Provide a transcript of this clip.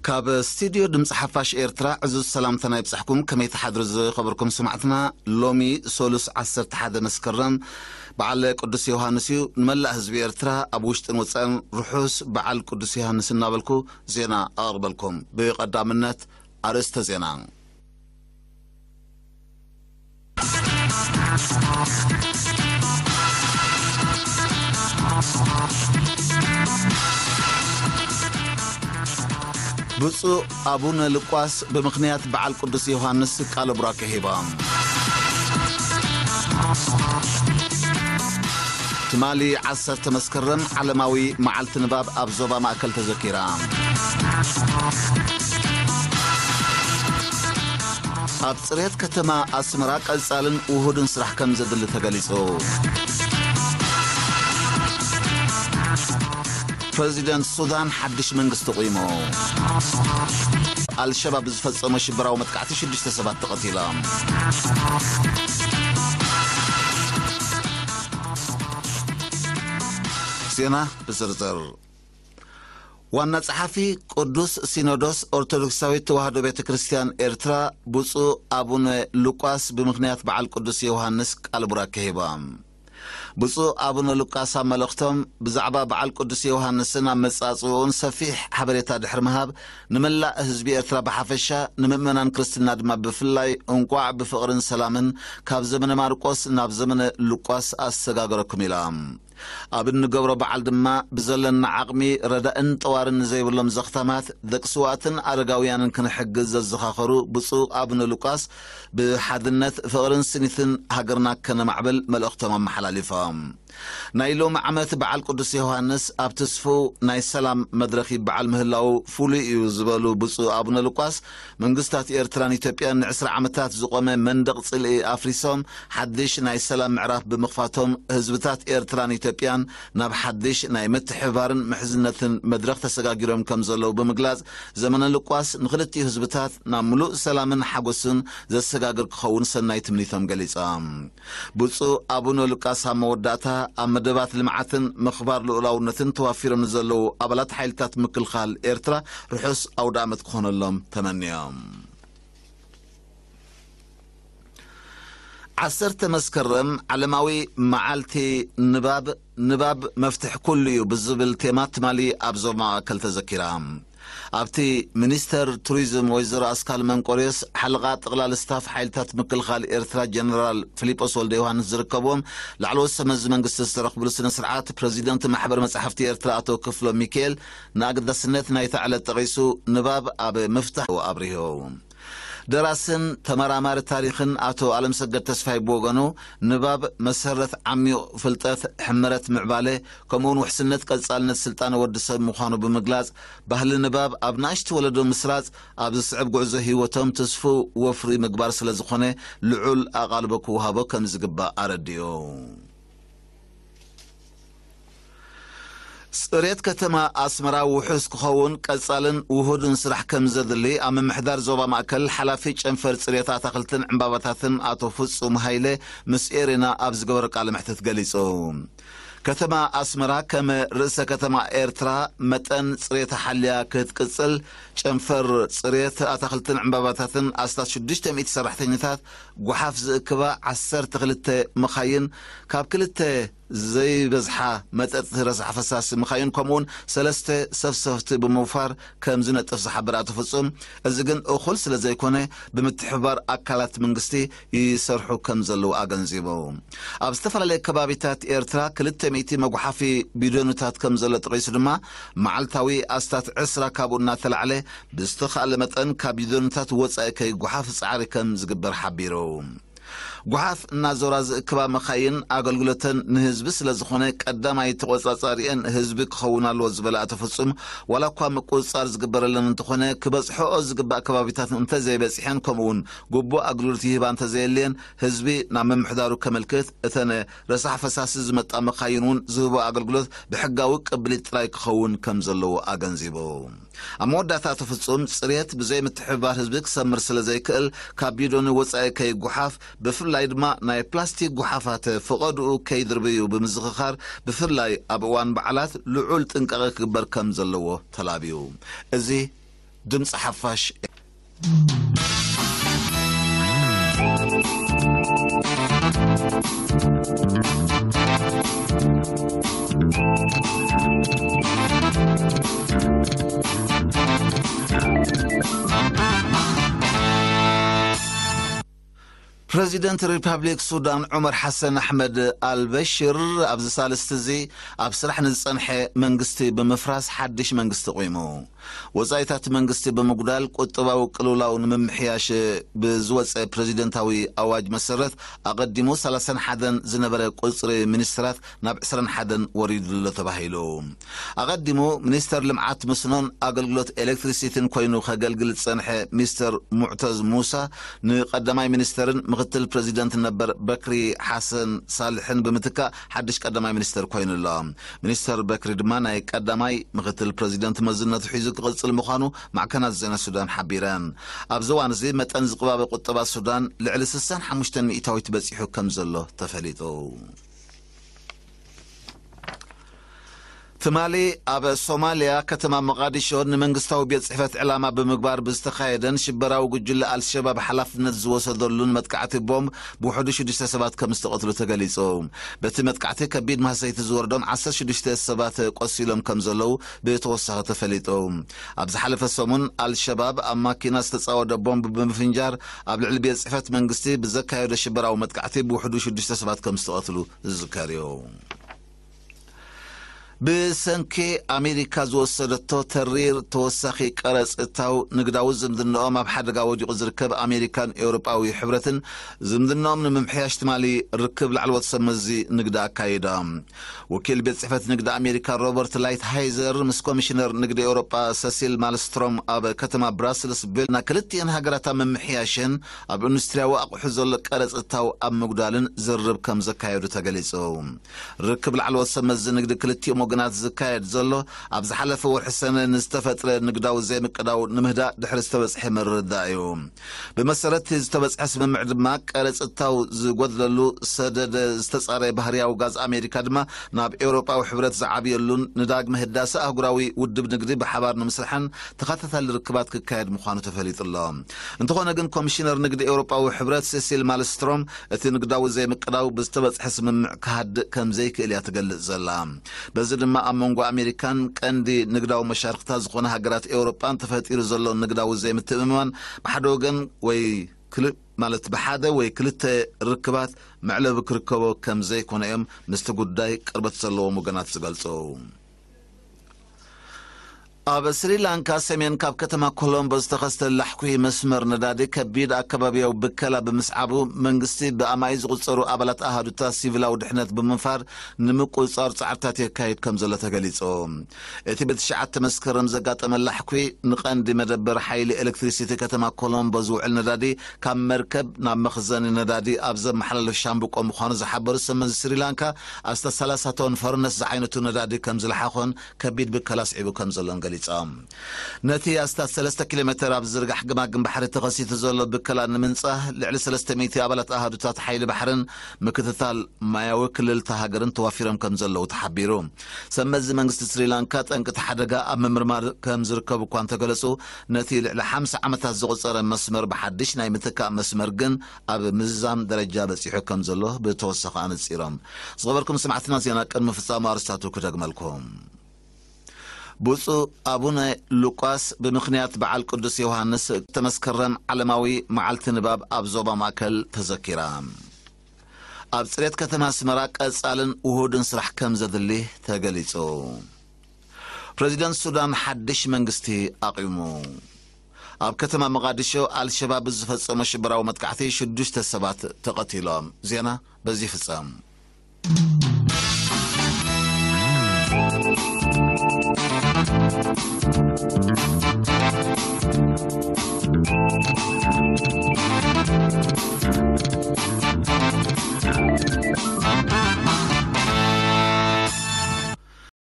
ካብ ስቱድዮ ድምፂ ሓፋሽ ኤርትራ ዕዙዝ ሰላምታና ይብጻሕኩም። ከመይ ትሓድሩ ዝኸበርኩም ስማዕትና? ሎሚ ሶሉስ ዓሰርተ ሓደ መስከረም በዓል ቅዱስ ዮሃንስ እዩ። ንመላእ ህዝቢ ኤርትራ ኣብ ውሽጥን ወጻእን ርሑስ በዓል ቅዱስ ዮሃንስ እናበልኩ ዜና ኣቕርበልኩም። ብቐዳምነት ኣርእስተ ዜና። ብፁዕ ኣቡነ ሉቃስ ብምኽንያት በዓል ቅዱስ ዮሃንስ ቃለ ቡራኬ ሂቦም። ትማሊ ዓሰርተ መስከረም ዓለማዊ መዓልቲ ንባብ ኣብ ዞባ ማእከል ተዘኪራ። ኣብ ጽሬት ከተማ ኣስመራ ቀጻልን ውሁድን ስራሕ ከም ዘድሊ ተገሊጹ። ፕረዚደንት ሱዳን ሓድሽ መንግስቲ ቁይሙ። ኣልሸባብ ብዝፈጸሞ ሽበራዊ መጥቃዕቲ ሽዱሽተ ሰባት ተቐቲሎም። ዜና ብዝርዝር። ዋና ጸሓፊ ቅዱስ ሲኖዶስ ኦርቶዶክሳዊት ተዋህዶ ቤተ ክርስቲያን ኤርትራ ብፁዕ ኣቡነ ሉቃስ ብምኽንያት በዓል ቅዱስ ዮሃንስ ቃል ቡራኬ ሂቦም። ብፁዕ ኣቡነ ሉቃስ ኣብ መልእኽቶም ብዛዕባ በዓል ቅዱስ ዮሃንስን ኣመጻጽእኡን ሰፊሕ ሓበሬታ ድሕሪ ምሃብ፣ ንመላእ ህዝቢ ኤርትራ ብሓፈሻ፣ ንምእመናን ክርስትና ድማ ብፍላይ እንቋዕ ብፍቕርን ሰላምን ካብ ዘመነ ማርቆስ ናብ ዘመነ ሉቃስ ኣሰጋገረኩም ኢሎም። ኣብ እንገብሮ በዓል ድማ ብዘለና ዓቕሚ ረዳእን ጠዋርን ንዘይብሎም ዘኽታማት፣ ደቂ ስውኣትን ኣረጋውያንን ክንሕግዝ ዘዘኻኸሩ ብፁዕ ኣቡነ ሉቃስ፣ ብሓድነት፣ ፍቕርን ስኒትን ሃገርና ከነማዕብል መልእኽቶም ኣመሓላሊፎም። ናይ ሎሚ ዓመት በዓል ቅዱስ ዮሃንስ ኣብ ትስፉው ናይ ሰላም መድረኽ ይበዓል ምህላዉ ፍሉይ እዩ ዝበሉ ብፁዕ ኣቡነ ሉቃስ፣ መንግስታት ኤርትራን ኢትዮጵያን ንዕስራ ዓመታት ዝቖመ መንደቕ ጽልኢ ኣፍሪሶም፣ ሓድሽ ናይ ሰላም ምዕራፍ ብምኽፋቶም፣ ህዝብታት ኤርትራን ኢትዮጵያን ናብ ሓድሽ ናይ ምትሕብባርን ምሕዝነትን መድረኽ ተሰጋጊሮም ከም ዘለዉ ብምግላጽ፣ ዘመነ ሉቃስ ንኽልቲኡ ህዝብታት ናብ ምሉእ ሰላምን ሓጎስን ዘሰጋግር ክኸውን ሰናይ ትምኒቶም ገሊጾም። ብፁዕ ኣቡነ ሉቃስ ኣብ መወዳእታ፣ ኣብ መደባት ልምዓትን ምኽባር ልኡላውነትን ተዋፊሮም ንዘለዉ ኣባላት ሓይልታት ምክልኻል ኤርትራ ርሑስ ኣውደ ዓመት ክኾነሎም ተመንዮም። ዓሰርተ መስከረም ዓለማዊ መዓልቲ ንባብ፣ ንባብ መፍትሕ ኩሉ እዩ ብዝብል ቴማ ትማሊ ኣብ ዞባ ማእከል ተዘኪራ። ኣብቲ ሚኒስተር ቱሪዝም ወይዘሮ ኣስካል መንቆርዮስ፣ ሓለቓ ጠቕላሊ ስታፍ ሓይልታት ምክልኻል ኤርትራ ጀነራል ፊሊጶስ ወልደ ዮሃንስ ዝርከብዎም ላዕለዎት ሰመዚ መንግስቲ ዝተረኽብሉ ስነ ስርዓት፣ ፕረዚደንት ማሕበር መጻሕፍቲ ኤርትራ ኣቶ ክፍሎም ሚካኤል ንኣገዳስነት ናይታ ዕለት ጠቒሱ፣ ንባብ ኣብ ምፍታሕ ኣብሪሁ። ደራስን ተመራማሪ ታሪኽን ኣቶ ኣለምሰገድ ተስፋይ ብወገኑ፣ ንባብ መሰረት ዓሚቕ ፍልጠት፣ ሕመረት ምዕባለ፣ ከምኡውን ውሕስነት ቀጻልነት ስልጣነ ወዲ ሰብ ምዃኑ ብምግላጽ፣ ባህሊ ንባብ ኣብ ንኣሽቱ ወለዶ ምስራጽ፣ ኣብ ዝስዕብ ጉዕዞ ህይወቶም ትስፉው ወፍሪ ምግባር ስለ ዝኾነ፣ ልዑል ኣቓልቦ ክወሃቦ ከም ዝግባእ ኣረዲኡ። ጽሬት ከተማ ኣስመራ ውሑስ ክኸውን ቀጻልን ውሁድን ስራሕ ከም ዘድሊ ኣብ ምምሕዳር ዞባ ማእከል ሓላፊ ጨንፈር ጽሬት ኣታኽልትን ዕምባባታትን ኣቶ ፍጹም ሃይለ ምስ ኤሬና ኣብ ዝገበረ ቃለ መሕትት ገሊጹ። ከተማ ኣስመራ ከም ርእሰ ከተማ ኤርትራ መጠን ጽሬታ ሓልያ ክትቅጽል ጨንፈር ጽሬት ኣታኽልትን ዕምባባታትን ኣስታት ሽዱሽተ ሚእቲ ሰራሕተኛታት ጓሓፍ ዝእክባ ዓሰርተ ክልተ መኻይን፣ ካብ ክልተ ዘይበዝሓ መጠጥቲ ረሳሕ ፈሳሲ መኻይን፣ ከምኡውን ሰለስተ ሰፍሰፍቲ ብምውፋር ከም ዝነጥፍ ዝሓበረ ኣቶ ፍጹም፣ እዚ ግን እኹል ስለ ዘይኮነ፣ ብምትሕብባር ኣካላት መንግስቲ ይሰርሑ ከም ዘለዉ ኣገንዚቡ። ኣብ ዝተፈላለየ ከባቢታት ኤርትራ ክልተ ሚእቲ መጉሓፊ ቢዶኑታት ከም ዘሎ ጠቒሱ ድማ፣ መዓልታዊ ኣስታት ዕስራ ካብኡ እናተላዕለ ብዝተኻእለ መጠን ካብ ቢዶኑታት ወጻኢ ከይጉሓፍ ጻዕሪ ከም ዝግበር ሓቢሩ። ጓሓፍ እናዞራ ዝእክባ መኻይን ኣገልግሎተን ንህዝቢ ስለ ዝኾነ ቀዳማይ ተቖጻጻሪኤን ህዝቢ ክኸውን ኣለዎ ዝበለ ኣቶ ፍጹም፣ ዋላ እኳ ምቁጽጻር ዝግበረለን እንተኾነ፣ ክበጽሕኦ ዝግባእ ከባቢታት እንተዘይበጺሐን፣ ከምኡውን ግቡእ ኣገልግሎት ይህባ እንተዘየልየን፣ ህዝቢ ናብ ምምሕዳሩ ከመልክት፣ እተን ረሳሕ ፈሳሲ ዝመጣ መኻይን እውን ዝህቦ ኣገልግሎት ብሕጋዊ ቅብሊት ጥራይ ክኸውን ከም ዘለዎ ኣገንዚቡ። ኣብ መወዳእታ ኣቶ ፍጹም፣ ጽሬት ብዘይ ምትሕብባር ህዝቢ ክሰምር ስለ ዘይክእል፣ ካብ ቢዶኒ ወጻኢ ከይጉሓፍ፣ ብፍላይ ድማ ናይ ፕላስቲክ ጉሓፋት ፈቐድኡ ከይድርብዩ ብምዝኽኻር፣ ብፍላይ ኣብ እዋን በዓላት ልዑል ጥንቃቐ ክግበር ከም ዘለዎ ተላብዩ። እዚ ድምፂ ሓፋሽ። ፕረዚደንት ሪፐብሊክ ሱዳን ዑመር ሓሰን ኣሕመድ ኣልበሽር ኣብዚ ሳልስቲ እዚ ኣብ ስራሕ ንዝጸንሐ መንግስቲ ብምፍራስ ሓድሽ መንግስቲ ቂሙ። ወጻኢታት መንግስቲ ብምጉዳል ቁጠባዊ ቅልውላው ንምምሕያሽ ብዝወጸ ፕረዚደንታዊ ኣዋጅ መሰረት ኣቐዲሙ ሰላሳን ሓደን ዝነበረ ቁጽሪ ሚኒስትራት ናብ ዕስራን ሓደን ወሪዱ ኣሎ ተባሂሉ። ኣቐዲሙ ሚኒስተር ልምዓት መስኖን ኣገልግሎት ኤሌክትሪሲቲን ኮይኑ ከገልግል ዝጸንሐ ሚስተር ሙዕተዝ ሙሳ ንቀዳማይ ሚኒስተርን ምክትል ፕረዚደንት ነበር በክሪ ሓሰን ሳልሕን ብምትካእ ሓድሽ ቀዳማይ ሚኒስተር ኮይኑ ኣሎ። ሚኒስተር በክሪ ድማ ናይ ቀዳማይ ምክትል ፕረዚደንት መዝነቱ ሒዙ ክቕጽል ምዃኑ ማዕከናት ዜና ሱዳን ሓቢረን። ኣብዚ እዋን እዚ መጠን ዝቕባበ ቁጠባ ሱዳን ልዕሊ ስሳን ሓሙሽተን ሚእታዊት በጺሑ ከም ዘሎ ተፈሊጡ። ትማሊ ኣብ ሶማልያ ከተማ መቓዲሾ ንመንግስታዊ ቤት ጽሕፈት ዕላማ ብምግባር ብዝተኻየደን ሽበራዊ ጉጅለ ኣልሸባብ ሓላፍነት ዝወሰደሉን መጥቃዕቲ ቦምብ ብውሕዱ ሽዱሽተ ሰባት ከም ዝተቐትሉ ተገሊጹ። በቲ መጥቃዕቲ ከቢድ ማህሰይቲ ዝወርዶም ዓሰርተ ሽዱሽተ ሰባት ቆሲሎም ከም ዘለዉ ብተወሳኺ ተፈሊጡ። ኣብ ዝሓለፈ ሰሙን ኣልሸባብ ኣብ ማኪና ዝተጻወደ ቦምብ ብምፍንጃር ኣብ ልዕሊ ቤት ጽሕፈት መንግስቲ ብዘካየዶ ሽበራዊ መጥቃዕቲ ብውሕዱ ሽዱሽተ ሰባት ከም ዝተቐትሉ ዝዝከር እዩ። ብሰንኪ ኣሜሪካ ዝወሰደቶ ተሪር ተወሳኺ ቀረጽ እታው ንግዳዊ ዝምድናኦም ኣብ ሓደጋ ወዲቑ ዝርከብ ኣሜሪካን ኤውሮጳዊ ሕብረትን ዝምድናኦም ንምምሕያሽ ትማሊ ርክብ ላዕለዎት ሰብ መዚ ንግዲ ኣካይዳ። ወኪል ቤት ጽሕፈት ንግዲ ኣሜሪካ ሮበርት ላይትሃይዘር ምስ ኮሚሽነር ንግዲ ኤውሮጳ ሰሲል ማልስትሮም ኣብ ከተማ ብራስልስ ቬና ክልቲኤን ሃገራት ኣብ ምምሕያሽን ኣብ ኢንዱስትሪያዊ ኣቑሑ ዘሎ ቀረጽ እታው ኣብ ምጉዳልን ዝርርብ ከም ዘካየዱ ተገሊጹ። ርክብ ላዕለዎት ሰብ መዚ ንግዲ ክልቲኦም ወገናት ዝካየድ ዘሎ ኣብ ዝሓለፈ ወርሒ ሰነ ንዝተፈጥረ ንግዳዊ ዘይምቅዳው ንምህዳእ ድሕሪ ዝተበጽሐ ምርድዳእ እዩ። ብመሰረት እቲ ዝተበጽሐ ስምምዕ ድማ ቀረጽ እታው ዝጎድለሉ ሰደደ ዝተጻረየ ባህርያዊ ጋዝ ኣሜሪካ ድማ ናብ ኤውሮጳዊ ሕብረት ዝዓብየሉን ንዳግመ ህዳሰ ኣህጉራዊ ውድብ ንግዲ ብሓባር ንምስራሕን ተኸታታሊ ርክባት ክካየድ ምዃኑ ተፈሊጡ ኣሎ። እንተኾነ ግን ኮሚሽነር ንግዲ ኤውሮጳዊ ሕብረት ሴሲል ማልስትሮም እቲ ንግዳዊ ዘይምቅዳው ብዝተበጽሐ ስምምዕ ክሃድእ ከም ዘይክእል እያ ትገልጽ ዘላ። በዚ ድማ ኣብ መንጎ ኣሜሪካን ቀንዲ ንግዳዊ መሻርክታ ዝኾነ ሃገራት ኤውሮጳን ተፈጢሩ ዘሎ ንግዳዊ ዘይምትእምማን ብሓደ ወገን ወይ ክል ማለት ብሓደ ወይ ክልተ ርክባት መዕለቢ ክርከቦ ከም ዘይኮነ እዮም ምስቲ ጉዳይ ቅርበት ዘለዎም ወገናት ዝገልጹ። ኣብ ስሪላንካ ሰሜን ካብ ከተማ ኮሎምቦ ዝተኸስተ ላሕኩይ መስመር ነዳዲ ከቢድ ኣከባቢያዊ ብከላ ብምስዓቡ መንግስቲ ብኣማይ ዝቑጸሩ ኣባላት ኣሃዱታ ሲቪላዊ ድሕነት ብምንፋር ንምቁጽጻር ጻዕርታት የካይድ ከም ዘሎ ተገሊጹ። እቲ ብትሽዓተ መስከረም ዘጋጠመ ላሕኩይ ንቐንዲ መደበር ሓይሊ ኤሌክትሪሲቲ ከተማ ኮሎምቦ ዝውዕል ነዳዲ ካብ መርከብ ናብ መኽዘኒ ነዳዲ ኣብ ዘመሓላልፍ ሻምብቆ ምዃኑ ዝሓበሩ ሰብ መዚ ስሪላንካ ኣስታት ሰላሳ ቶን ፈርነስ ዝዓይነቱ ነዳዲ ከም ዝለሓኾን ከቢድ ብከላ ስዒቡ ከም ዘሎን ገሊጾም። ነቲ ኣስታት ሰለስተ ኪሎ ሜተር ኣብ ዝርጋሕ ግማግም ባሕሪ ተኸሲቱ ዘሎ ብከላ ንምንጻህ ልዕሊ ሰለስተ ሚእቲ ኣባላት ኣሃዱታት ሓይሊ ባሕርን ምክትታል ማያዊ ክልልታ ሃገርን ተዋፊሮም ከም ዘለዉ ተሓቢሩ። ሰብ መዚ መንግስቲ ስሪላንካ ጠንቂ እቲ ሓደጋ ኣብ ምምርማር ከም ዝርከቡ እኳ እንተገለጹ፣ ነቲ ልዕሊ ሓምሳ ዓመታት ዘቑጸረ መስመር ብሓድሽ ናይ ምትካእ መስመር ግን ኣብ ምዝዛም ደረጃ በጺሑ ከም ዘሎ ብተወሳኺ ኣነጺሮም። ዝኸበርኩም ሰማዕትና ዜና ቅድሚ ፍጻሙ ኣርስታቱ ክደግመልኩም። ብፁዕ ኣቡነ ሉቃስ ብምኽንያት በዓል ቅዱስ ዮሃንስ ተመስከረም ዓለማዊ መዓልቲ ንባብ ኣብ ዞባ ማእከል ተዘኪራ። ኣብ ጽሬት ከተማ ኣስመራ ቀጻልን ውሁድን ስራሕ ከም ዘድሊ ተገሊጹ። ፕረዚደንት ሱዳን ሓድሽ መንግስቲ ኣቒሙ። ኣብ ከተማ መቓዲሾ ኣልሸባብ ብዝፈጸሞ ሽበራዊ መጥቃዕቲ ሽዱሽተ ሰባት ተቐቲሎም። ዜና በዚ ይፍጸም።